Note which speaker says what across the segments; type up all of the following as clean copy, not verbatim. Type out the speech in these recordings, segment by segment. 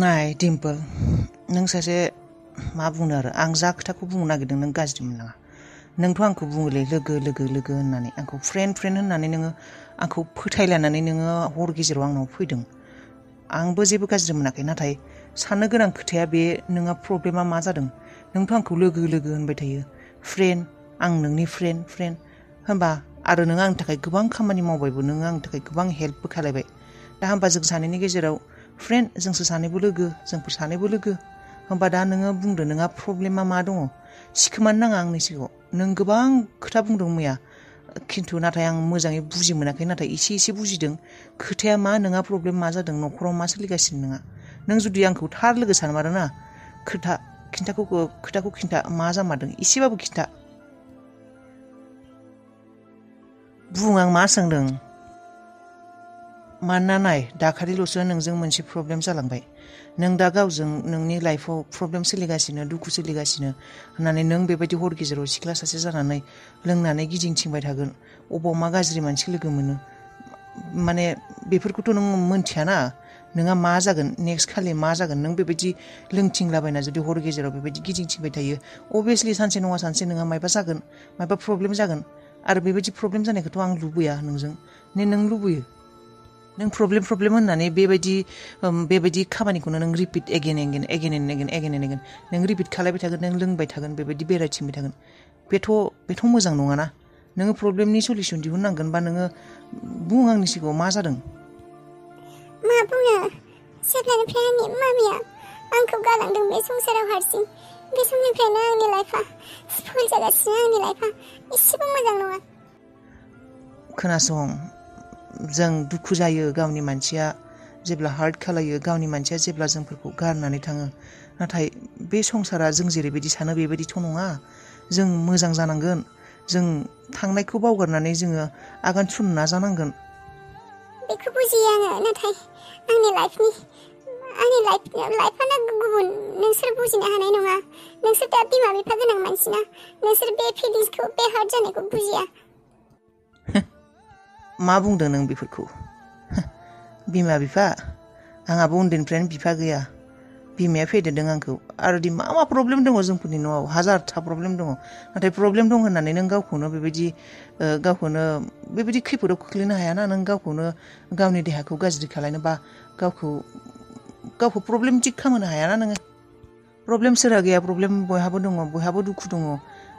Speaker 1: नाय डिम्पल नों सासे मा बुंनो आरो आं जा खोथाखौ बुंनो नागिरदों नों गाज्रि मोननाङा नोंथ' आंखौ बुङोलै लोगो होननानै आंखौ फ्रेन्ड होननानै नोङो आंखौ फोथायलायनानै नोङो हर गेजेराव आंनाव फैदों आंबो जेबो गाज्रि मोनाखै नाथाय साननो गोनां खोथाया बे नोंहा प्रब्लेमा मा जादों नोंथ' आंखौ लोगो होनबाय थायो फ्रेन्ड आं नोंनि फ्रेन्ड होनबा आरो नों आंनि थाखाय गोबां खामानि मावबायबो नोङो आंनि थाखाय गोबां हेल्पबो खालायबाय दा होनबा जों सानैनि गेजेराव फ्रेन्ड जोंसो सानैबो लोगो जोंफोर सानैबो लोगो होनबा दा नोङो बुंदो नोंहा प्रब्लेमा मा दङ सिखोमानो नाङा आंनि सिगाङाव नों गोबां खोथा बुंदों मैया खिन्थु नाथाय आं मोजाङै बुजि मोनाखै नाथाय एसे बुजिदों खोथाया मा नोंहा प्रब्लेम मा जादों न'खराव मा सोलिगासिनो नोंहा नों जुदि आंखौ थार लोगो सानमारोना खोथाखौ खिन्था मा जामारदों एसेबाबो खिन्था बुं आं मा सोंदों मानोना नाय दाखालिल'सो नोंजों मोनसे प्रब्लेम जालांबाय नों दा गावजों नोंनि लाइफआव प्रब्लेम सोलिगासिनो दुखु सोलिगासिनो होननानै नों बेबायदि हर गेजेराव सिख्ला सासे जानानै लोंनानै गिदिंथिंबाय थागोन अबाव मा गाज्रि मानसि लोगो मोनो माने बेफोरखौथ' नों मोनथियाना नोंहा मा जागोन नेक्स्ट खालि मा जागोन नों बेबायदि लोंथिंलाबायना जुदि हर गेजेराव बेबायदि गिदिंथिंबाय थायो अभियासलि सानसे नङा सानसे नोंहा मायबा जागोन मायबा प्रब्लेम जागोन आरो बेबायदि प्रब्लेम जानायखौथ' आं लुबैया नोंजों नों लुबैयो नों प्रब्लेम होननानै बेबायदि खामानिखौनो नों रिपिट एगेन नों रिपिट खालायबाय थागोन नों लोंबाय थागोन बेबायदि बेरायथिंबाय थागोन बेथ' मोजां नङाना नोङो प्रब्लेमनि सलिउसन दिहुननांगोन बा नोङो बुं आंनि सिगाङाव मा जादों
Speaker 2: मा बुंनो जेब्लानिफ्राय आंनि मामिया आंखौ गालांदों बे संसाराव हारसिं बे समनिफ्रायनो आंनि लाइफआ स्पइल जागासिनो आंनि लाइफआ एसेबो मोजां नङा
Speaker 1: खोनासं जों दुखु जायो गावनि मानसिया जेब्ला हार्ट खालायो गावनि मानसिया जेब्ला जोंफोरखौ गारनानै थाङो नाथाय बे संसारा जों जेरैबायदि सानो बेबायदिथ' नङा जों मोजां जानांगोन जों थांनायखौ बावगारनानै जोङो आगान सुरनो नाजानांगोन
Speaker 2: बेखौ बुजियो आङो नाथाय आंनि लाइफआनो गुबुन नोंसोर बुजिनो हानाय नङा नोंसोर दा बिमा बिफा गोनां मानसिना नोंसोर बे फिलिंसखौ बे हार्ट जानायखौ बुजिया
Speaker 1: मा बुंदों नों बेफोरखौ बिमा बिफा आंहाबो उन्दैनिफ्रायनो बिफा गैया बिमाया फेदेरदों आंखौ आरो दि मा प्रब्लेम दङ जोंफोरनि न'आव हाजारथा प्रब्लेम दङ नाथाय प्रब्लेम दं होननानै नों गावखौनो बेबायदि खैफोदाव खोख्लैनो हायाना नों गावखौनो गावनि देहाखौ गाज्रि खालायनो बा गावखौ प्रब्लेमेटिक खालामनो हायाना नोङो प्रब्लेम सोरहा गैया प्रब्लेम बयहाबो दङ बयहाबो दुखु दङ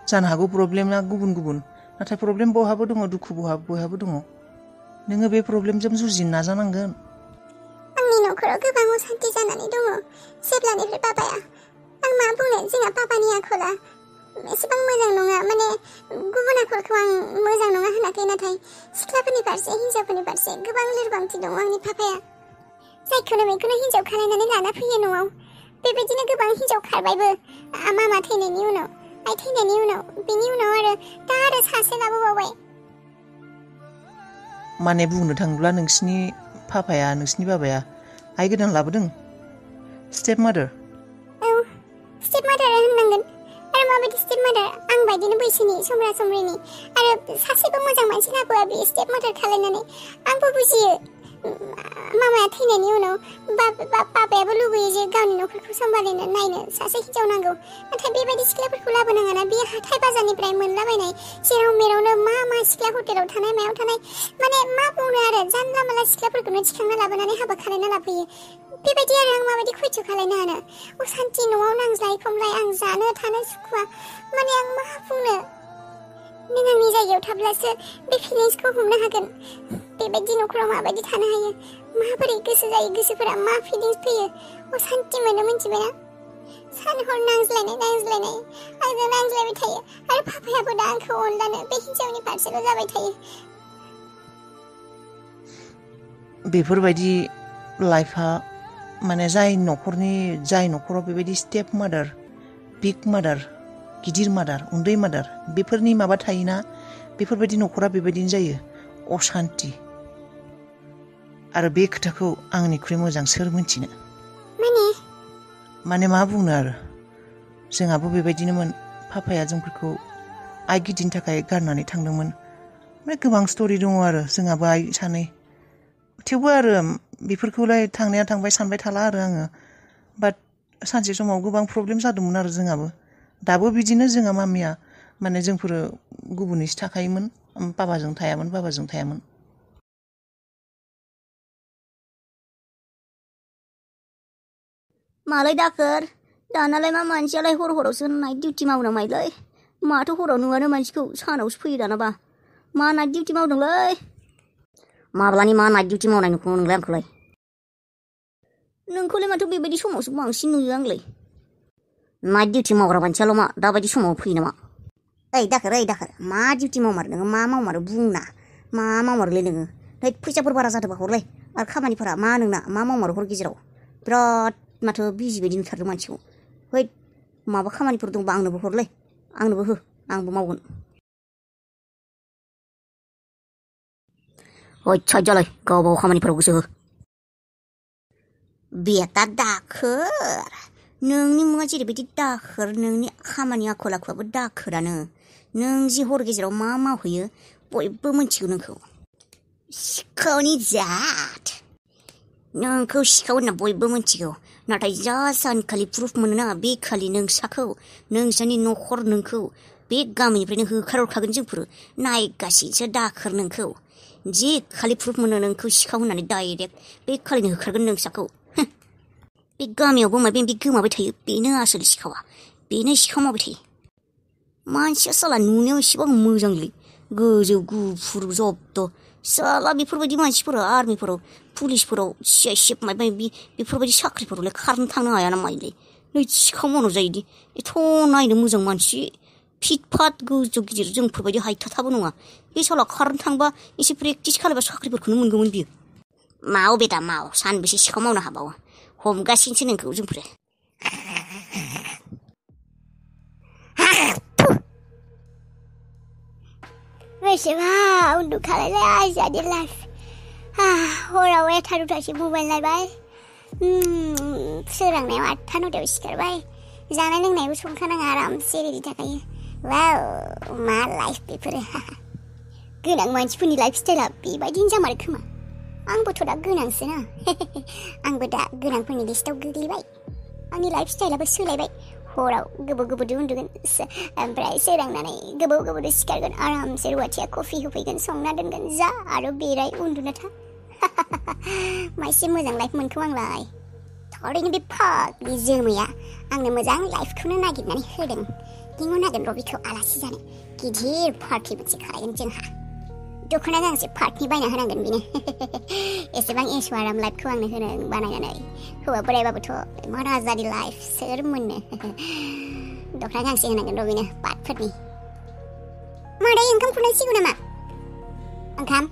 Speaker 1: जानो हागौ प्रब्लेमा गुबुन नाथाय प्रब्लेम बयहाबो दङ दुखु बयहाबो दङ नोङो बे प्रब्लेमजों जुजिनो नाजानांगोन
Speaker 2: आंनि न'खराव गोबां असान्ति जानानै दङ जेब्लानिफ्राय बाबाया आं मा बुंनो जोंहा बाबानि आखला एसेबां मोजां नङा माने गुबुन आखलखौ आं मोजां नङा होनाखै नाथाय सिख्लाफोरनि फारसे हिन्जावफोरनि फारसे गोबां लोरबांथि दङ आंनि पापाया जायखौनो बेखौनो हिन्जाव खालायनानै लाना फैयो न'आव बेबायदिनो गोबां हिन्जाव खारबायबो मामा थैनायनि उनाव आइ थैनायनि उनाव बेनि उनाव आरो दा आरो सासे लाबोबावबाय
Speaker 1: माने बुंनो थाङोब्ला नोंसिनि बाबाया आइ गोदान लाबोदों स्टेप मादार
Speaker 2: औ स्टेप मादार होननांगोन आरो माबायदि स्टेप मादार आं बायदिनो बैसोनि समब्रा समब्रिनि आरो सासेबो मोजां मानसि लाबोआ बे स्टेप मादार खालायनानै आंबो बुजियो मामाया थैनायनि उनाव बाबायाबो लुबैयो जे गावनि न'खरखौ सम्भालिनो नायनो सासे हिन्जाव नांगौ नाथाय बेबायदि सिख्लाफोरखौ लाबोनाङाना बे हाथाय बाजारनिफ्राय मोनलाबायनाय जेराव मेरावनो मा सिख्ला हटेलाव थानाय मायाव थानाय माने मा बुंनो आरो जानला मानला सिख्लाफोरखौनो थिखांना लाबोनानै हाबा खालायना लाफैयो बेबायदि आरो आं माबायदि खैथ' खालायनो हानो असान्ति न'आव नांज्लाय खमलाय आं जानो थानो सुखुवा माने आं मा बुंनो नों आंनि जायगायाव थाब्लासो बे फिलिंसखौ हमनो हागोन बेबायदि न'खराव माबायदि थानो हायो माबोरै गोसो जायो गोसोफोरा मा फिलिंस फैयो असान्ति मोनो मिन्थिबायना सान हर नांज्लायनाय आंजों नांज्लायबाय थायो आरो पापायाबो दा आंखौ अनलानो बे हिन्जावनि फारसेल' जाबाय थायो
Speaker 1: बेफोरबायदि लाइफआ माने जाय न'खराव बेबायदि स्टेप मादार बिग मादार गिदिर मादार उन्दै मादार बेफोरनि माबा थायोना बेफोरबायदि न'खरा बेबायदिनो जायो असान्ति आरो बे खोथाखौ आंनिख्रुइ मोजां सोर मिन्थिनो माने मा बुंनो आरो जोंहाबो बेबायदिनोमोन पापाया जोंफोरखौ आइ गिदिरनि थाखाय गारनानै थांदोंमोन माने गोबां स्ट'रि दङ आरो जोंहाबो आइ सानै थेवबो आरो बेफोरखौलाय थांनाया थांबाय सानबाय थाला आरो आङो बाट सानसे समाव गोबां प्रब्लेम जादोंमोन आरो जोंहाबो दाबो बिदिनो जोंहा मामिया माने जोंफोरो गुबुननिसो थाखायोमोन बाबाजों थायामोन
Speaker 3: मालाय दाखोर दानालाय मा मानसियालाय हरावसो नाइट डिउटि मावनो माइलै माथो हराव नुवानो मानसिखौ सानावसो फैयो दानाबा मा नाइट डिउटि मावदोंलै माब्लानि मा नाइट डिउटि मावनाय नुखो नोंलाय आंखौलाय नोंखौलाय माथो बेबायदि समावसो बांसिन नुयो आंलाय नाइट डिउटि मावग्रा मानसियाल' मा दाबायदि समाव फैयो नामा ओइ दाखोर मा डिउटि मावमारो नोङो मा मावमारो बुंना मा मावमारोलै नोङो नै फैसाफोर बारा जादोंबा हरलाय आरो खामानिफोरा मा नोंना मा मावमारो हर गेजेराव बिराद माथो बिजि बायदि नुथारदों मानसिखौ है माबा खामानिफोर दंबा आंनोबो हरलै आंनोबो हो आंबो मावगोन ओइ साइड जालाय गाव खामानिफोराव गोसो हो बेटा दाखोर नोंनि मुङा जेरैबायदि दाखोर नोंनि खामानि आखल आखुआबो दाखोरानो नों जि हर गेजेराव मा मावहैयो बयबो मिन्थिगौ नोंखौ सिखावनि जात नोंखौ सिखाव होनना बयबो मिन्थिगौ नाथाय जा सानखालि प्रुफ मोनोना बे खालि नोंसाखौ नोंसानि न'खर नोंखौ बे गामिनिफ्रायनो होखारहरखागोन जोंफोरो नायगासिनोसो दाखोर नोंखौ जे खालि प्रुफ मोनो नोंखौ सिखाव होननानै डाइरेक्ट बे खालिनो होखारगोन नोंसाखौ बे गामियावबो माबा बे गोमाबाय थायो बेनो आसोल सिखावा बेनो सिखाव मावबाय थायो मानसिया साला नुनायाव एसेबां मोजांलै गोजौ गुफुर जब्द साला बेफोरबायदि मानसिफोरा आर्मिफोराव पुलिसफोराव CISF माबा माबि बेफोरबायदि साख्रिफोरावलाय खारनो थांनो हायाना माइलै नै सिखाव मावनाव जायोदि एथ' नायनो मोजां मानसि फिटफाट गोजौ गिदिर जोंफोरबायदि हायथाथाबो नङा बे साला खारनो थांबा एसे प्रेक्टिस खालामबा साख्रिफोरखौनो मोनगौमोन बियो माव बेटा माव सानबेसे सिखाव मावनो हाबावो हमगासिनोसो नोंखौ जोंफोरो
Speaker 2: बेसेबा उन्दुखालायलाय आजादि लाइफ हराव 1:30 मबाइल नायबाय सोरांनायाव 8:00-9:00 सिखारबाय जानाय लोंनायबो संखानाङा आरामसे रेडि थाखायो वाव मा लाइफ बेफोरो गोनां मानसिफोरनि लाइफ स्टाइला बेबायदिनो जामारो खोमा आंबोथ' दा गोनांसोना आंबो दा गोनांफोरनि लिस्टआव गोग्लैबाय आंनि लाइफ स्टाइलाबो सोलायबाय हराव गोबाव उन्दुगोन ओमफ्राय सोरांनानै गोबाव सिखारगोन आरामसे रुवाथिया कफि होफैगोन संना दोनगोन जा आरो बेराय उन्दुनो था माइसे मोजां लाइफ मोनखौ आंलाय थारैनो बे फाग्लि जोमैया आंनो मोजां लाइफखौनो नागिरनानै होदों लिंहरनांगोन रबिखौ आलासि जानो गिदिर पार्टि मोनसे खालायगोन जोंहा दख'ना गांसे पार्टनि बायना होनांगोन बेनो एसेबां एस आराम लाइफखौ आंनो होनो बानायनानै हौवा बोरायबाबोथ' महाराजानि लाइफ सोर मोननो दख'ना गांसे होनांगोन रबिनो पार्टफोरनि मादै ओंखाम खुरनांसिगौ नामा ओंखाम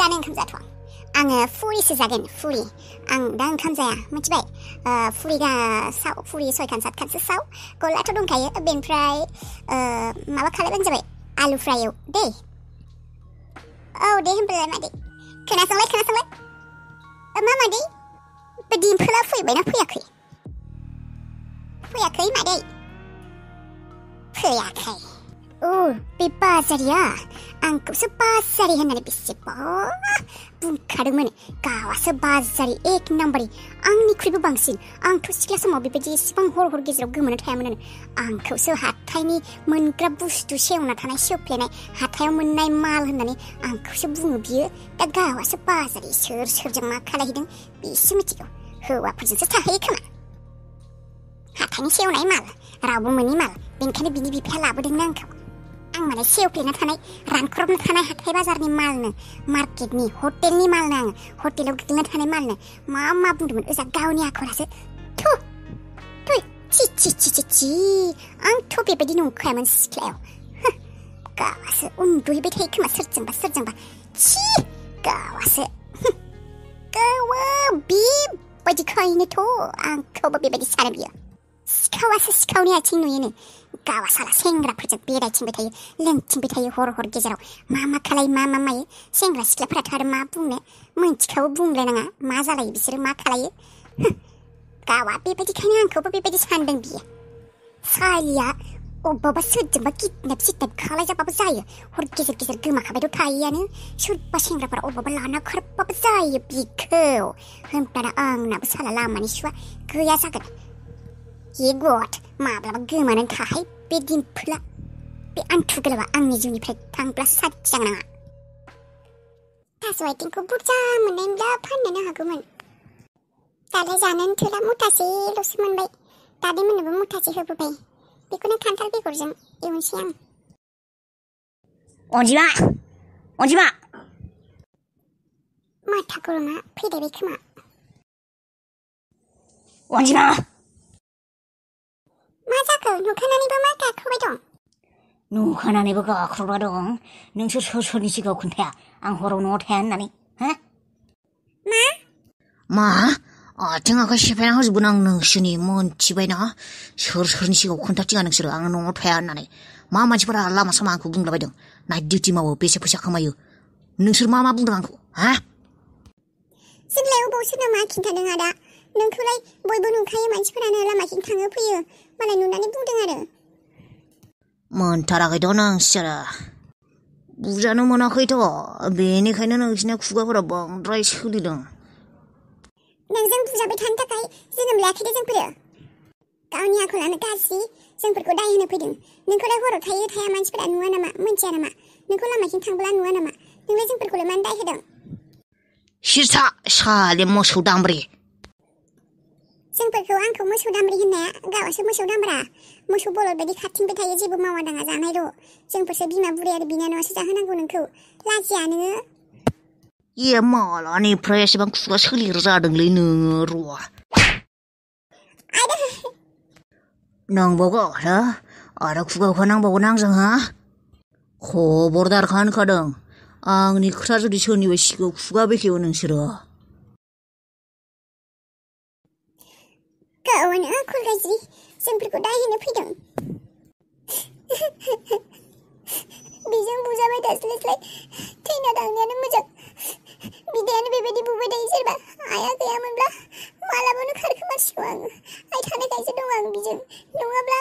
Speaker 2: दानो ओंखाम जाथ'वां आङो फुरिसो जागोन फुरि आं दा ओंखाम जाया मिथिबाय फुरि साव फुरि 6-7खानसो साव गलाथ' दंखायो बेनिफ्राय माबा खालायबानो जाबाय आलु फ्राय एव दे औ दे होनबालाय मादै खोनासंलाय मा मादै बे दिम्पोला फैबायना फैयाखै मादै फैयाखै बे बाजारिया आंखौसो बाजारि होननानै बेसेबा बुंखादोंमोन गावासो बाजारि एक नाम्बारि आंनिख्रुइबो बांसिन आंथ' सिख्ला समाव बेबायदि एसेबां हर गेजेराव गोमोना थायामोन आंखौसो हाथायनि मोनग्रा बुस्थु सेवना थानाय सेवफ्लेनाय हाथायाव मोननाय माल होननानै आंखौसो बुङो बियो दा गावासो बाजारि सोरजों मा खालायहैदों बेसो मिथिगौ हौवाफोरजोंसो थाहैयो खोमा हाथायनि सेवनाय माल रावबो मोनि माल बेनिखायनो बिनि बिफाया लाबोदोंनो आंखौ आं माने सेवफ्लेना थानाय रानख्रबना थानाय हाथाय बाजारनि मालनो मार्केटनि हटेलनि मालनो आङो हटेलाव गोग्लैना थानाय मालनो मा बुंदोंमोन ओजा गावनि आखलासो ची आंथ' बेबायदि नंखायामोन सिख्लायाव गावासो उन्दुहैबाय थायो खोमा सोरजोंबा ची गावासो गावा बेबायदिखायनोथ' आंखौबो बेबायदि सानो बियो सिखावासो सिखावनि आथिं नुयोनो गावा साला सेंग्राफोरजों बेरायथिंबाय थायो लोंथिंबाय थायो हर गेजेराव मा खालायो मा मायो सेंग्रा सिख्लाफोराथ' आरो मा बुंनो मोनथिखाबो बुंलायनाङा मा जालायो बिसोरो मा खालायो गावा बेबायदिखायनो आंखौबो बेबायदि सानदों बियो सालिया अबेबा सोरजोंबा किडनेप सिडनेप खालायजाबाबो जायो हर गेजेर गेजेर गोमाखाबायथ' थायोआनो सोरबा सेंग्राफोरा अबेबा लाना खारबाबो जायो बिखौ होनब्लाना आंनाबो साला लामानि सुवा गैया जागोन ये गद माब्लाबा गोमानानै थाहाय बे दिम्फुला बे आन्थु गोलावा आंनि जिउनिफ्राय थांब्ला साथि जानाङा थास' आथिंखौ बुरजा मोननायब्ला फाननोनो हागौमोन दालाय जानोनो थोला मुथासेल'सो मोनबाय दादैमोननोबो मुथासे होबोबाय बेखौनो खान्थाल बेगरजों एवनोसै आं
Speaker 3: अनजिमा
Speaker 2: माथा गरमा फैलायबाय खोमा
Speaker 3: अनजिमा
Speaker 2: मा जाखो नुखानानैबो मा गाख्रबाय दं
Speaker 3: नुखानानैबो गाख्रबा दं नोंसोर सोरनि सिगाङाव खोन्थाया आं हराव न'आव थाया होननानै हो
Speaker 1: मा आथिं आखाइ सेफायना होजोबगोन आं नोंसोरनि मोनथिबायना सोरनि सिगाङाव खोन्थाथिङा नोंसोरो आं न'आव थाया होननानै मा मानसिफोरा लामा सामा आंखौ बुंलाबायदों नाइट डिउटि मावो बेसे फैसा खामायो नोंसोर मा बुंदों आंखौ हा
Speaker 2: जोंलाय अबावसो नामा खिन्थादों आदा नोंखौलाय बयबो नुखायो मानसिफोरानो लामाथिं थाङो फैयो मालाय नुनानै बुंदों आरो
Speaker 1: मोनथाराखैथ' नोंसोरो बुजानो मोनाखैथ' बेनिखायनो नोंसिनि खुगाफोरा बांद्राय सोलिदों
Speaker 2: नोंजों बुजाबाय थानो थाखाय जोनोम लायाखैदे जोंफोरो गावनि आखलानो गाज्रि जोंफोरखौ दाय होनो फैदों नोंखौलाय हराव थायो थाया मानसिफोरा नुवा नामा मोनथिया नामा नोंखौ लामाथिं थांब्ला नुवा नामा नोंलाय जोंफोरखौलाय मानो दाय होदों
Speaker 1: सिथा साले मोसौ दामब्रि
Speaker 2: जोंफोरखौ आंखौ मोसौ दामब्रि होननाया गावासो मोसौ दामब्रा मोसौ बलद बायदि खारथिंबाय थायो जेबो मावा दाङा जानायल' जोंफोरसो बिमा बुरै आरो बिनानावासो जाहोनांगौ नोंखौ लाजिया नोङो
Speaker 1: ये मालानिफ्राय एसेबां खुगा सोलिग्रा जादोंलै नोङो र' नांबावगौ हो आरो खुगाखौ नांबावगोन आंजों हा खबरदारखा होनखादों आंनि खोथा जुदि सोरनिबा सिगाङाव खुगा बेखेवो नोंसोरो
Speaker 2: गावानो आखल गाज्रि जोंफोरखौ दाय होनो फैदों बेजों बुजाबाय थास्लायस्लाय थैना थांनायानो मोजां बिदायानो बेबायदि बुबाय थायो सोरबा आइया गैयामोनब्ला मालाबानो खारखोमासिगौ आङो आइ थानायखायसो दं आं बिजों नङाब्ला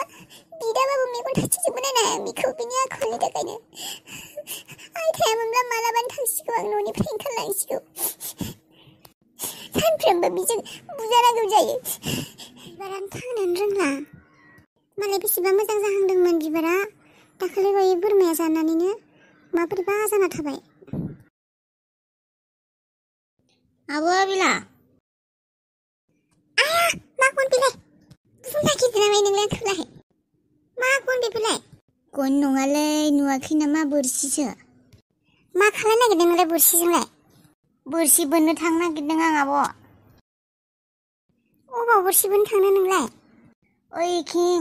Speaker 2: बिदाबाबो मेगन थाथिजोबो नायना बिखौ बिनि आखलनि थाखायनो आइ थायामोनब्ला मालाबानो थांसिगौ आं न'निफ्राय ओंखारलांसिगौ सानफ्रोमबो बिजों बुजानांगौ जायो बिबारानो थांनोनो रोंला मालाय बेसेबा मोजां जाहांदोंमोन बिबारा दाखालि बायै बोरमाया जानानैनो माबोरैबा जाना थाबाय
Speaker 3: आब' आबिला
Speaker 2: आया मा गन बेलाय बुंना गिदिराबाय नोंलाय आंखौलाय मा गन बेफोरलाय
Speaker 3: गन नङालै नुवाखै नामा बोरसिसो
Speaker 2: मा खालामनो नागिरदों नोंलाय बोरसिजोंलाय
Speaker 3: बोरसि बोननो थांनो नागिरदों आं आब'
Speaker 2: अबाव बोरसि बोननो थांनो नोंलाय
Speaker 3: ओइ खिं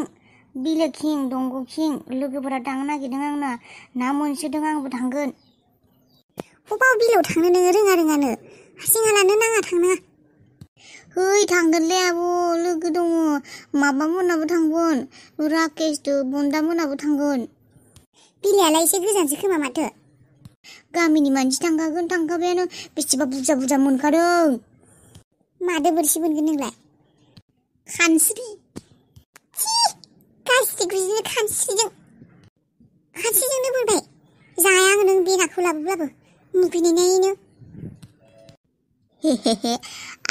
Speaker 3: बिलो खिं दंग' खिं लोगोफोरा थांनो नागिरदों आंना ना मोनसोदों आंबो थांगोन
Speaker 2: अबाव बिलोआव थांनो नोङो रोङानो हारसिं हालानो नाङा थांनो
Speaker 3: है थांगोनलै आब' लोगो दङ माबा मोनाबो थांगोन राकेशदो बन्दा मोनाबो थांगोन
Speaker 2: बिलोआलाय एसे गोजानसो खोमा माथो
Speaker 3: गामिनि मानसि थांखाबायानो बेसेबा बुरजा बुरजा मोनखादों
Speaker 2: मादो बोरसि बोनगोन नोंलाय
Speaker 3: खानस्रि
Speaker 2: गाज्रि गुजिनो खानस्रिजोंनो बोनबाय जाया आं नों बे नाखौ लाबोब्लाबो मुगैनायनो
Speaker 3: हेहेहे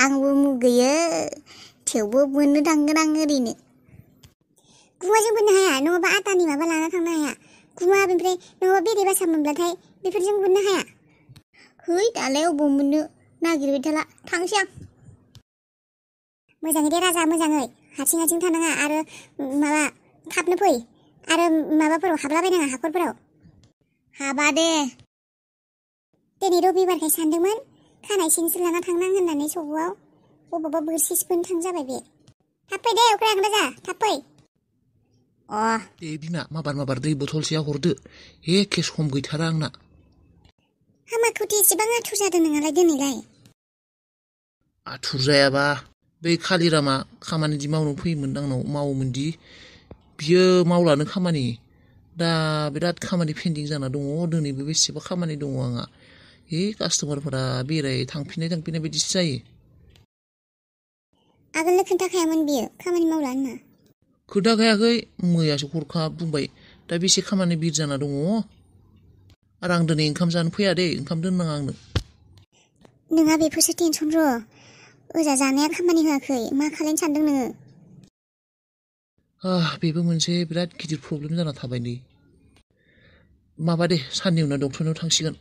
Speaker 3: आंबो मुगैयो थेवबो बोननो थांगोन आं ओरैनो
Speaker 2: गुमाजों बोननो हाया नङाबा आटानि माबा लाना थांनो हाया गुमा बेनिफ्राय नङाबा बेरे बासा मोनब्लाथाय बेफोरजों बोननो हाया
Speaker 3: है दालाय अबाव मोननो नागिरबाय थाला थांसै आं
Speaker 2: मोजाङै दे राजा मोजाङै हारसिं थानाङा आरो माबा थाबनो फै आरो माबाफोराव हाबलाबायनाङा हाखरफोराव
Speaker 3: हाबा दे
Speaker 2: दिनै रबिबारखाय सानदोंमोन खानाय सिनस्रि लाना थांनां होननानै सगुआव बबावबा बोरसि बोननो थां जाबाय बे थाब फै दे अख्रां राजा थाब फै
Speaker 1: दे बिमा माबार दै बथलसेया हरदो एखे सम गैथारा आंना
Speaker 2: हामाखौथि एसेबां आथुर जादों नोंहालाय दिनैलाय
Speaker 1: आथुर जायाबा बै कालिरामा खामानि दि मावनो फैयोमोन आंनाव मावोमोनदि बियो मावलानो खामानि दा बिराद खामानि पेन्डिं जाना दङ दिनैबो बेसेबा खामानि दङ आंहा कास्टमारफोरा थांफिननाय बायदिसो जायो
Speaker 2: आगोलनो खोन्थाखायामोन बियो खामानि मावला होनना
Speaker 1: खोन्थाखायाखै मैयासो हरखाब बुंबाय दा बेसे खामानि बिर जाना दङ आरो आं दिनै ओंखाम जानो फैया दे ओंखाम दोननाङा आंनो
Speaker 2: नोंहा बेफोरसो टेनसन र' ओजा जानाया खामानि होआखै मा खालायनो सानदों नोङो
Speaker 1: बेबो मोनसे बिराद गिदिर प्रब्लेम जाना थाबाय नै माबा दे साननि उनाव डक्टरनाव थांसिगोन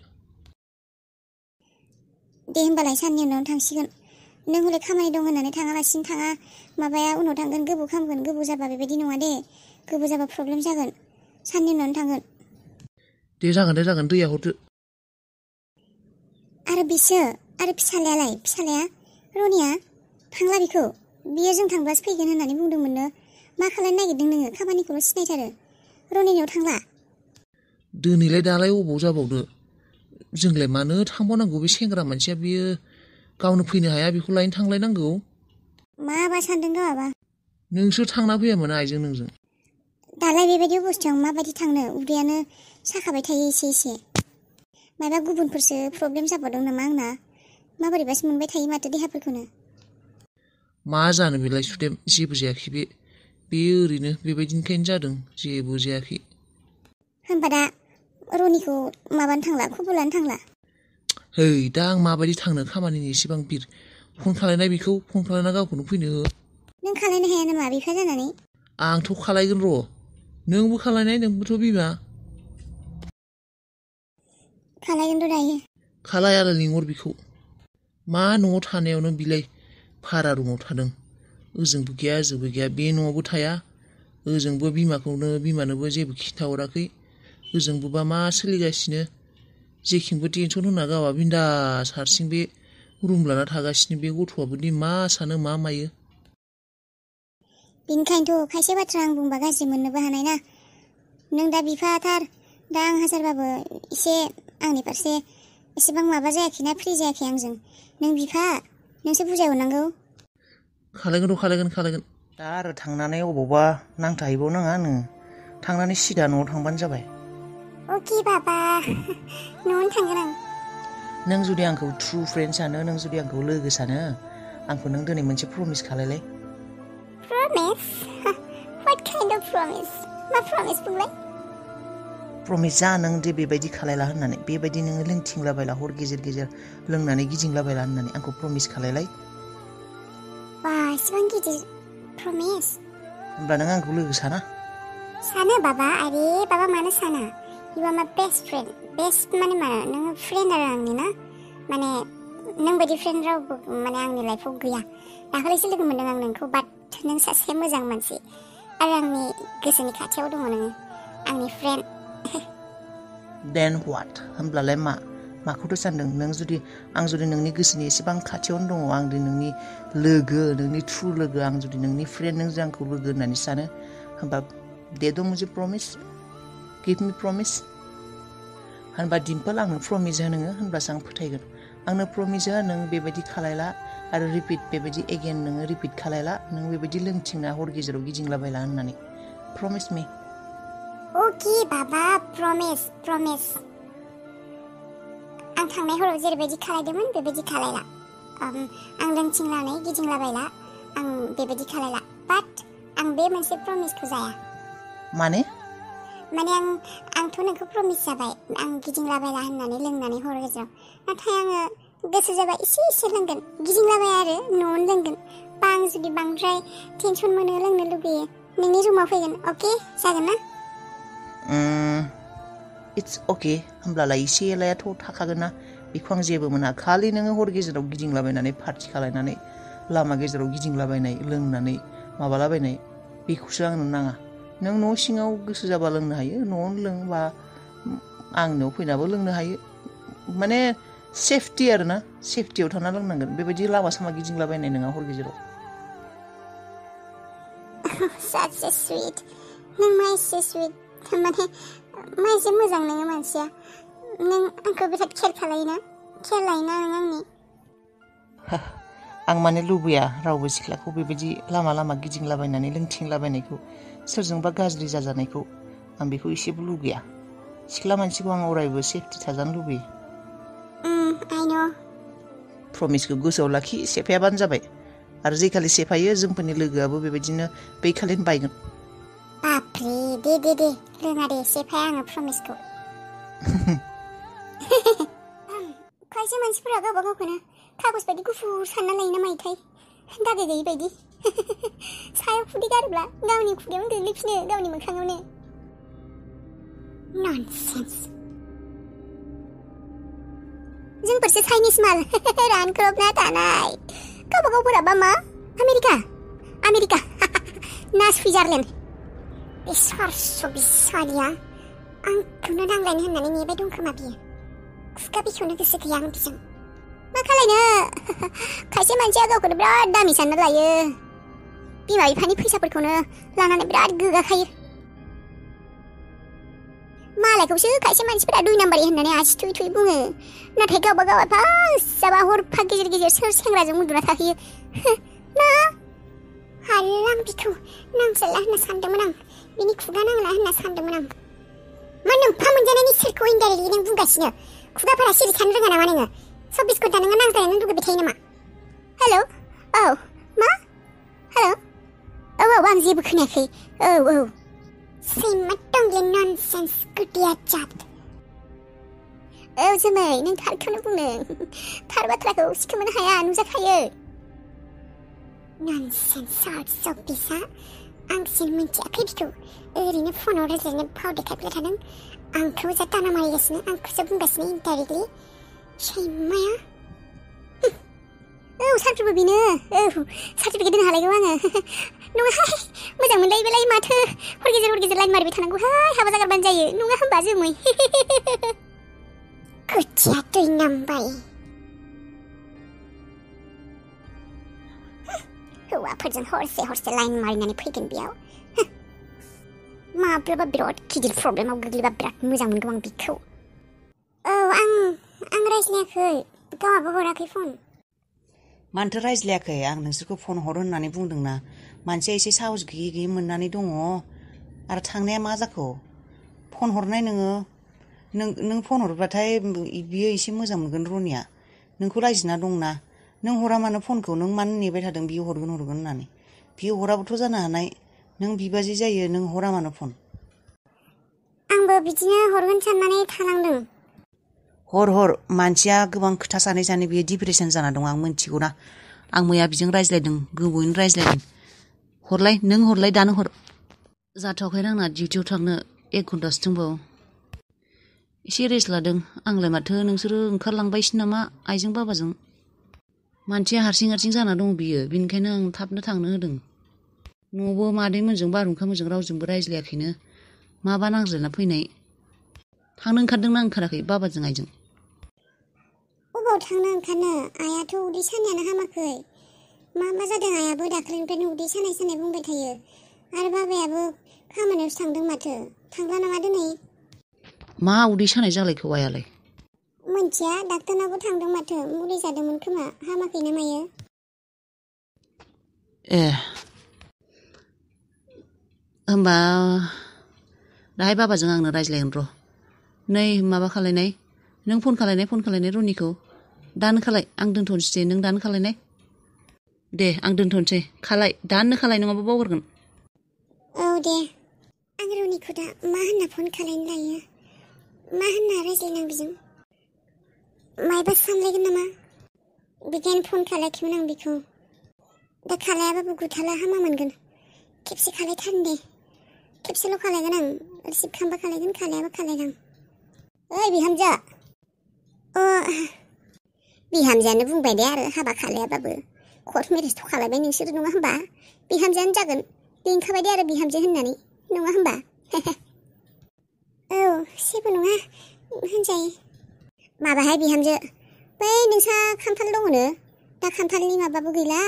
Speaker 2: दे होमबालाय साननि उनाव थांसिगोन नों हले खामानि दं होननानै थाङालासिनो थाङा माबाया उनाव थांगोन गोबाव खालामगोन गोबाव जाबा बेबायदि नङा दे गोबाव जाबा प्रब्लेम जागोन साननि उनावनो थांगोन
Speaker 1: दे जागोन दैया हरदो
Speaker 2: आरो बिसो आरो फिसालाया रनिया थांला बिखौ बियो जों थांब्लासो फैगोन होननानै बुंदोंमोननो मा खालामनो नागिरदों नोङो खामानिखौल' सिनायथारो रनिनियाव थांला
Speaker 1: दिनैलाय दालाय अबाव जाबावनो जोंलाय मानो थांबावनांगौ बे सेंग्रा मानसिया बियो गावनो फैनो हाया बेखौ लायनो थांलायनांगौ
Speaker 2: माबा सानदों गावाबा
Speaker 1: नोंसोर थांना फैयामोन आइजों नोंजों
Speaker 2: दालाय बेबायदि अबस्थायाव माबायदि थांनो उदैयानो साखाबाय थायो एसे माबा गुबुनफोरसो प्रब्लेम जाबावदों नामा आंना माबोरैबासो मोनबाय थायो माथो देहाफोरखौनो
Speaker 1: मा जानो बेलाय सुदेम जेबो जायाखै बे ओरैनो बेबायदिनिखायनो जादों जेबो जायाखै
Speaker 2: होनबा दा रनिखौ माबानो थांला खबर लानो थांला
Speaker 1: है दा आं माबायदि थांनो खामानिनि एसेबां बिर फन खालायनाय बेखौ फन खालायना गावखौनो फैनो हो
Speaker 2: नों खालायनो हाया नामा बिफा जानानै
Speaker 1: आंथ' खालायगोन र' नोंबो खालायनाय नोंबोथ' बिमा
Speaker 2: खालायगोनथ' दायो
Speaker 1: खालाय आरो लिंहर बिखौ मा न'आव थानायावनो बिलाय भारा रुमाव थादों ओजोंबो गैया ओजोंबो गैया बे न'आवबो थाया ओजोंबो बिमानोबो जेबो खिन्थाहराखै ओजोंबोबा मा सोलिगासिनो जेखिंबो टेनसन होना गावा बिन्दास हारसिं बे रुम लाना थागासिनो बे गथ'आबोदि मा सानो मा मायो
Speaker 2: बेनिखायनोथ' खायसे बाथ्रा आं बुंबा गाज्रि मोननोबो हानाय ना नों दा बिफाथार दा आं हाजारबाबो एसे आंनि फारसे एसेबां माबा जायाखैना फ्रि जायाखै आंजों नों बिफा नोंसो बुजायहरनांगौ
Speaker 1: खालायगोन दा आरो थांनानै अबावबा नांथाहैबावनाङा नोङो थांनानै सिदा न'आव थांबानो जाबाय
Speaker 2: अके बाबा न'आवनो थांगोन आं
Speaker 1: नों जुदि आंखौ ट्रु फ्रेन्ड सानो नों जुदि आंखौ लोगो सानो आंखौ नों दिनै मोनसे प्रमिस खालायलाय
Speaker 2: promise what kind of promise मा प्रमिस बुंलाय
Speaker 1: प्रमिस जा नों दे बेबायदि खालायला होननानै बेबायदि नोङो लोंथिंलाबायला हर गेजेर लोंनानै गिदिंलाबायला होननानै आंखौ प्रमिस खालायलाय
Speaker 2: बा एसेबां गिदिर प्रमिस
Speaker 1: होमब्ला नों आंखौ लोगो
Speaker 2: सानो बाबा आरे बाबा मानो साना you are my best friend best माने मा नोङो फ्रेन्ड आरो आंनि ना माने नों बायदि फ्रेन्ड रावबो माने आंनि लाइफआव गैया दाखालिसो लोगो मोनदों आं नोंखौ बाट नों सासे मोजां मानसि आरो आंनि गोसोनि खाथियाव दङ नोङो आंनि फ्रेन्ड
Speaker 1: देन व्हाट होमब्लालाय माखौथ' सानदों आं जुदि नोंनि गोसोनि एसेबां खाथियावनो दङ आं दि नोंनि लोगो नोंनि ट्रु लोगो आं जुदि नोंनि फ्रेन्ड नों जे आंखौ लोगो होननानै सानो होमबा दे दं मुझे प्रमिस गिभ मी प्रमिस होनबा डिम्पल आंनो प्रमिस हो नोङो होनब्लासो आं फोथायगोन आंनो प्रमिस हो नों बेबायदि खालायला आरो बेबायदि एगेन नोङो रिपिट खालायला नों बेबायदि लोंथिंना हर गेजेराव गिदिंलाबायला होननानै प्रमिस मी
Speaker 2: अके बाबा प्रमिस आं थांनाय हराव जेरैबायदि खालायदोंमोन बेबायदि खालायला आं लोंथिंनानै गिदिंलाबायला आं बेबायदि खालायला बाट आं बे मोनसे प्रमिसखौ जाया
Speaker 1: माने
Speaker 2: आंथ' नोंखौ प्रमिस जाबाय आं गिदिंलाबायला होननानै लोंनानै हर गेजेराव नाथाय आङो गोसो जाबा एसे लोंगोन गिदिंलाबाया आरो न'आवनो लोंगोन बा आं जुदि बांद्राय टेनसन मोनो लोंनो लुगैयो नोंनि रुमाव फैगोन अके जागोन ना
Speaker 1: इट्स अके होमब्लालाय एसे एलायाथ' थाखागोन ना बेखौ आं जेबो मोना खालि नोङो हर गेजेराव गिदिंलाबायनानै पार्टि खालायनानै लामा गेजेराव गिदिंलाबायनाय लोंनानै माबालाबायनाय बेखौसो आंनो नाङा नों न' सिङाव गोसो जाबा लोंनो हायो न'आवनो लों बा आंनियाव फैनाबो लोंनो हायो माने सेफटि आरो ना सेफटियाव थाना लोंनांगोन बेबायदि लामा सामा गिदिंलाबायनाय नङा हर गेजेराव
Speaker 2: such a sweet नों मा एसे स्विट माने मा एसे मोजां नोङो मानसिया नों आंखौ बिराद केयार लायोना नों आंनि
Speaker 1: आं माने लुबैया रावबो सिख्लाखौ बेबायदि लामा गिदिंलाबायनानै लोंथिंलाबायनायखौ सोरजोंबा गाज्रि जाजानायखौ आं बेखौ एसेबो लुगैया सिख्ला मानसिखौ आं अरायबो सेफटि थाजानो लुबैयो
Speaker 2: I know
Speaker 1: प्रमिसखौ गोसोआव लाखि सेफायाबानो जाबाय आरो जेखालि सेफायो जोंफोरनि लोगोआबो बेबायदिनो बै खालिनो बायगोन
Speaker 2: दे रोङा दे सेफाया आङो प्रमिसखौ खायसे मानसिफोरा गावबा गावखौनो कागज बायदि गुफुर सानना लायोना मायोथाय दागो गैयि बायदि सायाव खुदै गारोब्ला गावनि खुदैयावनो गोग्लैफिनो गावनि मोखाङावनो ननसेन्स जोंफोरसो चाइनिस माल रानख्रबना थानाय गावबा गावफोराबा मा आमेरिका ना सुइजारलेण्ड बे सरस बिसारिया आंखौनो नांलायनो होननानै नेबाय दं खोमा बियो खुगा बेखेवनो गोसो गैया आं बिजों मा खालायनो खायसे मानसिया गावखौनो बिराद दामि सानना लायो बिमा बिफानि फैसाफोरखौनो लानानै बिराद गोगाखायो मालायखौसो खायसे मानसिफोरा 2 नाम्बारि होननानै आसि थुयै थुयै बुङो नाथाय गावबा गाव एफा जाबा हरफा गेजेर गेजेर सोर सेंग्राजों उन्दुना थाहैयो ना आरो आं बिखौ नांज्लायला होनना सानदोंमोन आं बिनि खुगा नांला होनना सानदोंमोन आं मा नोम्फा मोनजानायनि सोरखौ इनडाइरेक्टलि नों बुंगासिनो खुगाफोरा सिरि थानो रोङा नामा नोङो 24 घन्टा नोङो नांज्लायनो लुगैबाय थायो नामा हेलौ औ मा हेलौ औ आं जेबो खोनायाखै औ सैमा टंग्ले ननसेन्स गुदिया जात औ जोमै नों थारखौनो बुंदों थार बाथ्राखौ सिखोमानो हाया नुजाखायो ननसेन्स सर्ट बिसा आंसिम मिन्थियाखै बिखौ ओरैनो फनाव रायज्लायनो फाव देखायबाय थादों आंखौ जा दाना मारिगासिनो आंखौसो बुंगासिनो इनडाइरेक्टलि सैमाया औ सानफ्रोमबो बेनो औ सार्टिफिकेट होनो हालायगौ आङो नङाहाय मोजां मोनलायोबालाय माथो हर गेजेर लाइन मारिबाय थानांगौहाय हाबा जागारबानो जायो नङा होनबा जोमै गुदिया 2 नाम्बारि हौवाफोरजों हरसे लाइन मारिनानै फैगोन बेयाव माब्लाबा बिराद गिदिर प्रब्लेमाव गोग्लैबा बिराद मोजां मोनगौ आं बिखौ औ आं रायज्लायाखै गावहाबो हराखै फन
Speaker 1: मानोथो रायज्लायाखै आं नोंसोरखौ फन हर होननानै बुंदोंना मानसिया एसे साहस गैयै मोननानै दङ आरो थांनाया मा जाखो फन हरनाय नों फन हरबाथाय बियो एसे मोजां मोनगोन रनिया नोंखौ रायजिना दंना नों हरा मानो फनखौ नों मानो नेबाय थादों बियो हरगोन होननानै बियो हराबोथ' जानो हानाय नों बिबाजै जायो नों हरा मानो फन
Speaker 2: आंबो बिदिनो हरगोन साननानै थालांदों
Speaker 1: हर मानसिया गोबां खोथा सानै बियो डिप्रेसन जाना दं आं मिन्थिगौना आं मैया बिजों रायज्लायदों गोबावैनो रायज्लायदों नों हरलाय दानो हर जाथ'वाखै आंना डिउटियाव थांनो 1 घन्टासो दंबावो एसे रेस्ट लादों आंलाय माथो नोंसोरो ओंखारलांबायसो नामा आइजों बाबाजों मानसिया हारसिं जाना दं बियो बेनिखायनो आं थाबनो थांनो होदों न'आवबो मादैमोनजों बारहुंखामोनजों रावजोंबो रायज्लायाखैनो माबा नांज्लायना फैनाय थांनो ओंखारदोंना ओंखाराखै बाबाजों आइजों
Speaker 2: अबाव थांनो ओंखारनो आयाथ' उदै सानायानो हामाखै मा जादों आयाबो दाख्लैनिफ्रायनो उदै सानाय बुंबाय थायो आरो बाबायाबो खामानियावसो थांदों माथो थांला नामा दिनै
Speaker 1: मा उदै सानाय जालायखौ आयालाय
Speaker 2: मोनथिया डाक्टारनावबो थांदों माथो मुलि जादोंमोन खोमा हामाखै ना मायो
Speaker 1: होमबा दाहाय बाबाजों आंनो रायज्लायगोन र' नै माबा खालायनाय नों फन खालायनाय रनिखौ दानो खालाय आं दोनथ'नोसै नों दानो खालायनाय दे आं दोनथ'नोसै दानो खालाय नङाबा बावगारगोन
Speaker 2: औ दे आं रनिखौ दा मा होनना फन खालायनो लायो मा होनना रायज्लायनां बिजों मायबा सानलायगोन नामा बेखायनो फन खालायाखैमोन आं बिखौ दा खालायाबाबो गुथाला हामा मोनगोन खेबसे खालायथारन दे खेबसेल' खालायगोन आं रिसिभ खालामबा खालायगोन खालायाबा खालायनां ओइ बिहामजो बिहामजोआनो बुंबाय दे आरो हाबा खालायाबाबो कर्ट मेरेजथ' खालायबाय नोंसोर नङा होनबा बिहामजोआनो जागोन लिंखाबाय दे आरो बिहामजो होननानै नङा होनबा औ जेबो नङा होनजायो माबाहाय बिहामजो बै नोंसा खान्थाल दङनो दा खान्थालनि माबाबो गैला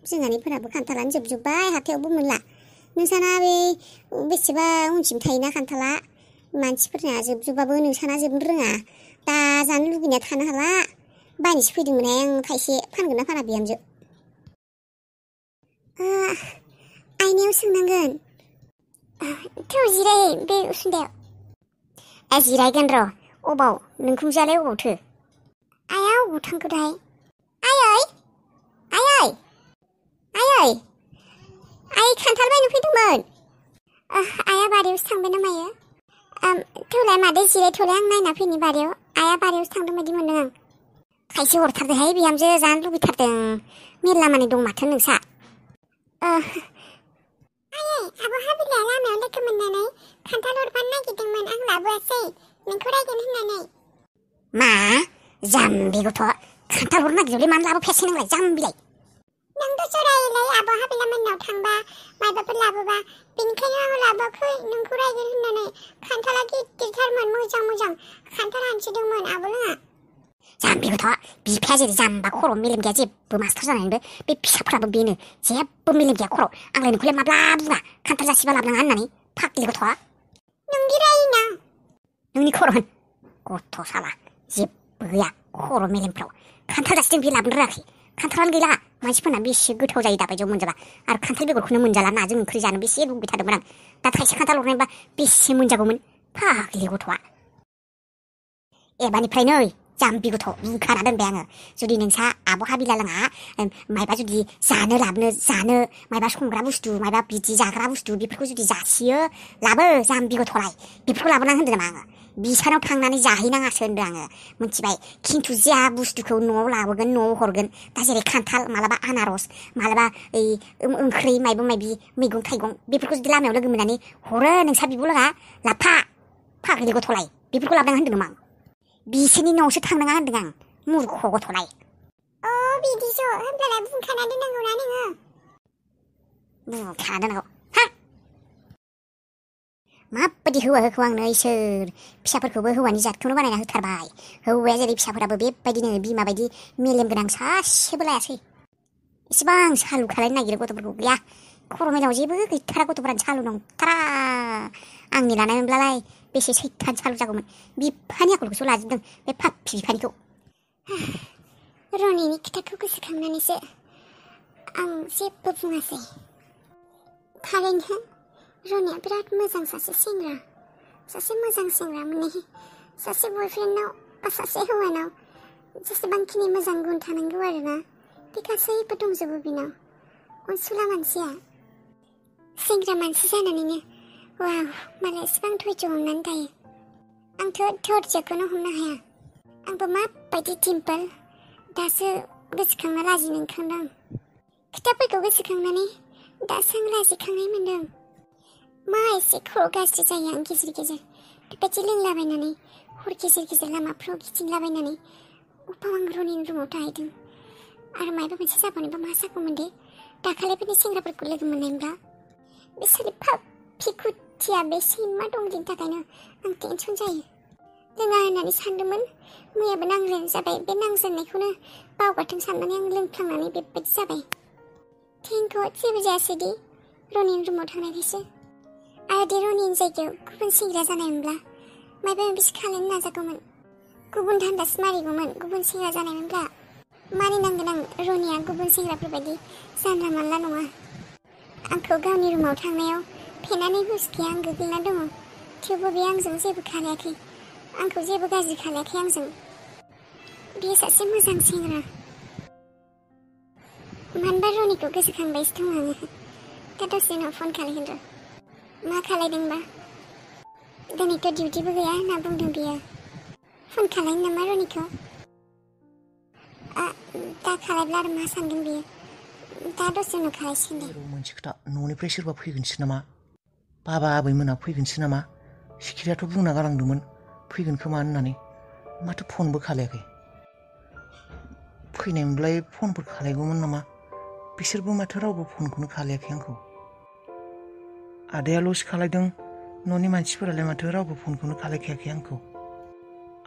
Speaker 2: जोंहानिफोराबो खान्थालानो जोबजोब्बाय हाथायावबो मोनला नोंसाना बे बेसेबा उनसिम थायोना खान्थाला मानसिफोरना जोबजोबाबो नोंसाना जोबनो रोङा दा जानो लुगैना थानो हाला बायनोसो फैदोंमोन आं थाइसे फानगोन ना फाना बिहामजो आइनायाव सोंनांगोन थौ जिराय बे उसुन्दायाव जिरायगोन र' अबाव नोंखुनजोआलाय अबावथो आया अबाव थांखोथाय आयै खान्थाल बायनो फैदोंमोन आया बारियावसो थांबाय ना मायो थौलाय मादै जिरायथ'लाय आं नायना फैनि बारियाव आया बारियावसो थांदों बायदि मोनदों आं खायसे हरथारदोंहाय बिहामजो जानो लुबैथारदों मेरला मानि दं माथो नोंसा आयै आब' हाबिलाया लामायाव लोगो मोननानै खान्थाल हरफानो नागिरदोंमोन आं लाबोआसै नोंखौ रायगोन होननानै
Speaker 3: मा जाम्बि गथ' खान्थाल हरनो नागिरदोंलै मानो लाबोफायासै नोंलाय जाम्बिलाय
Speaker 2: नों दसरायलाय आब' हाबिला मोननाव थांबा माबाफोर लाबोबा बेनिखायनो आं लाबोआखै नोंखौ रायगोन होननानै खान्थाला गिदिरथारमोन मोजां खान्थाल हानसिदोंमोन आब' लोङा
Speaker 3: जाम्बि गथ' बिफाया जेरै जाम्बा खर' मेलेम गैया जेबो मास्टार जानायबो बे फिसाफोराबो बेनो जेबो मेलेम गैया खर' आंलाय नोंखौलाय माब्ला बुङा खान्थाल जासिबा लाबोनाङा होननानै फाग्लि गथ'आ
Speaker 2: नोंदि रायोना
Speaker 3: नोंनि खर' होन गथ' साला जेबो गैया खर' मेलेमफ्राव खान्थाल जासिदों बे लाबोनो रोङाखै खान्थालानो गैला मानसिफोरना बेसे गोथाव जायो दाबायदियाव मोनजाबा आरो खान्थाल बेगरखौनो मोनजाला नाजों ओंख्रि जानो बेसे लुबैबाय थादोंमोन आं दा थाइसे खान्थाल हरनायबा बेसे मोनजागौमोन फाग्लि गथ'आ एबारनिफ्राय नै जाम्बि गथ' बुंखाना दोनबाय आङो जुदि नोंसा आब' हाबिला लाङा मायबा जुदि जानो मायबा संग्रा बुस्थु मायबा बिदि जाग्रा बुस्थु बेफोरखौ जुदि जासियो लाबो जाम्बि गथ'लाय बेफोरखौ लाबोनानै होनदों नामा आङो बिसानाव थांनानै जाहैनाङासो होनदों आङो मिथिबाय खिन्थु जा बुस्थुखौ न'आव लाबोगोन न'आव हरगोन दा जेरै खान्थाल मालाबा आनारस मालाबा ओंख्रि मायबा मायबि मैगं थाइगं बेफोरखौ जुदि लामायाव लोगो मोननानै हरो नोंसा बिब' लोङा लाफा फाग्लि गथ'लाय बेफोरखौ लाबोनानै होनदों नामा बिसोरनि न'आवसो थांनाङा होनदों आं मुर्ख गथ'लाय
Speaker 2: बिदिसो होनब्लालाय बुंखाना दोननांगौना नोङो
Speaker 3: बुंखाना दोननांगौ हा माबायदि हौवा होखो आंनो इसोर फिसाफोरखौबो हौवानि जातखौनो बानायना होथारबाय हौवाया जेरै फिसाफोराबो बेबायदिनो बिमा बायदि मेलेम गोनां सासेबो लायासै एसेबां सालु खालायनो नागिरो गथ'फोरखौ गैया खर' मेलेमाव जेबो गैथारा गथ'फोरानो सालु नंथारा आंनि लानायमोनब्लालाय बेसे सैथान सालु जागौमोन बिफानि आखलखौसो लाजोबदों बे पापि बिफानिखौ
Speaker 2: रनिनि खोथाखौ गोसोखांनानैसो आं जेबो बुङासै थारैनो रनिया बिराद मोजां सासे मोजां सेंग्रा माने सासे बयफ्रेन्डनाव बा सासे हौवानाव जेसेबांखिनि मोजां गुन थानांगौ आरोना बे गासैबो दंजोबो बिनाव अनसुला मानसिया सेंग्रा मानसि जानानैनो वाव मालाय एसेबां धैर्य हमनानै थायो आंथ' धैर्यखौनो हमनो हाया आंबो माबायदि डिम्पोल दासो गोसोखांना लाजिनो ओंखारदों खोथाफोरखौ गोसोखांनानै दासो आं लाजिखांनाय मोनदों मा एसे खर' गाज्रि जायो आं गेजेर गेजेर बेबायदि लोंलाबायनानै हर गेजेर लामाफ्राव गिदिंलाबायनानै अबाव आं रनिनि रुमाव थाहैदों आरो मायबा मोनसे जाबावनोबा मा जागौमोन दे दाखालिफोरनि सेंग्राफोरखौ लोगो मोननायब्ला बिसोर फिकुथिया बे सैमा दंदिनि थाखायनो आं टेनसन जायो लोङा होननानै सानदोंमोन मैयाबो नांज्लेनाय जाबाय बे नांज्लेनायखौनो बावगारथों साननानै आं लोंफ्लांनानै बेबायदि जाबाय थेंक गड जेबो जायासै दि रनिनि रुमाव थांनायखायसो आरो दे रनिनि जायगायाव गुबुन सेंग्रा जानायमोनब्ला मायबा माबिसो खालामनो नाजागौमोन गुबुन धान्दासो मारिगौमोन गुबुन सेंग्रा जानायमोनब्ला मानिनांगोन आं रनिया गुबुन सेंग्राफोरबायदि जानला मानला नङा आंखौ गावनि रुमाव थांनायाव फेनानै हुसखिया आं गोग्लैना दङ थेवबो बे आंजों जेबो खालायाखै आंखौ जेबो गाज्रि खालायाखै आंजों बे सासे मोजां सेंग्रा मानोबा रनिखौ गोसोखांबायसो दं आङो दा दसे उनाव फन खालायगोन र' मा खालायदोंबा दिनैथ' डिउटिबो गैया होनना बुंदों बियो फन खालायनो नामा रनिखौ दा खालायब्ला आरो मा सानगोन बियो दा दसे उनाव खालायसिगोन दे
Speaker 1: मोनसे खोथा न'निफ्राय सोरबा फैगोनसो नामा बाबा आबैमोना फैगोनसो नामा सिखिरियाथ' बुंना गालांदोंमोन फैगोन खोमा होननानै माथो फनबो खालायाखै फैनायमोनब्लाय फनफोर खालायगौमोन नामा बिसोरबो माथो रावबो फनखौनो खालायाखै आंखौ आदायाल'सो खालायदों न'नि मानसिफोरालाय माथो रावबो फनखौनो खालायखायाखै आंखौ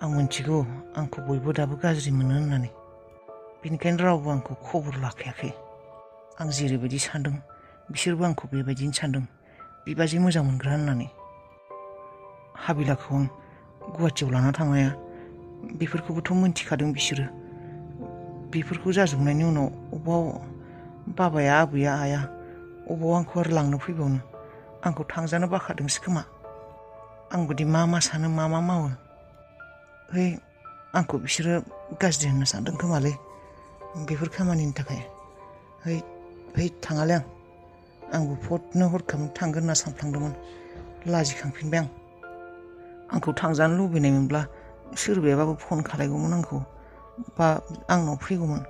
Speaker 1: आं मिथिगौ आंखौ बयबो दाबो गाज्रि मोनो होननानै बेनिखायनो रावबो आंखौ खबर लाखायाखै आं जेरैबायदि सानदों बिसोरबो आंखौ बेबायदिनो सानदों बिबाजै मोजां मोनग्रा होननानै हाबिलाखौ आं गुवाहाटियाव लाना थांनाया बेफोरखौबोथ' मोनथिखादों बिसोरो बेफोरखौ जाजोबनायनि उनाव अबाव बाबाया आबैया आया अबाव आंखौ आरो लांनो फैबावनो आंखौ थांजानो बाखादोंसो खोमा आंबोदि मा सानो मा मावो आंखौ बिसोरो गाज्रि होननो सानदों खोमालै बेफोर खामानिनि थाखाय थाङालै आं आंबो फटनो हरखाब थांगोन होनना सानफ्लांदोंमोन लाजिखांफिनबाय आंखौ थांजानो लुबैनायमोनब्ला सोरबायाबाबो फन खालायगौमोन आंखौ बा आंनाव फैगौमोन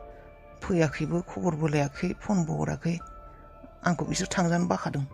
Speaker 1: फैयाखैबो खबरबो लायाखै फनबो हराखै आंखौ बिसोर थांजानो बाखादों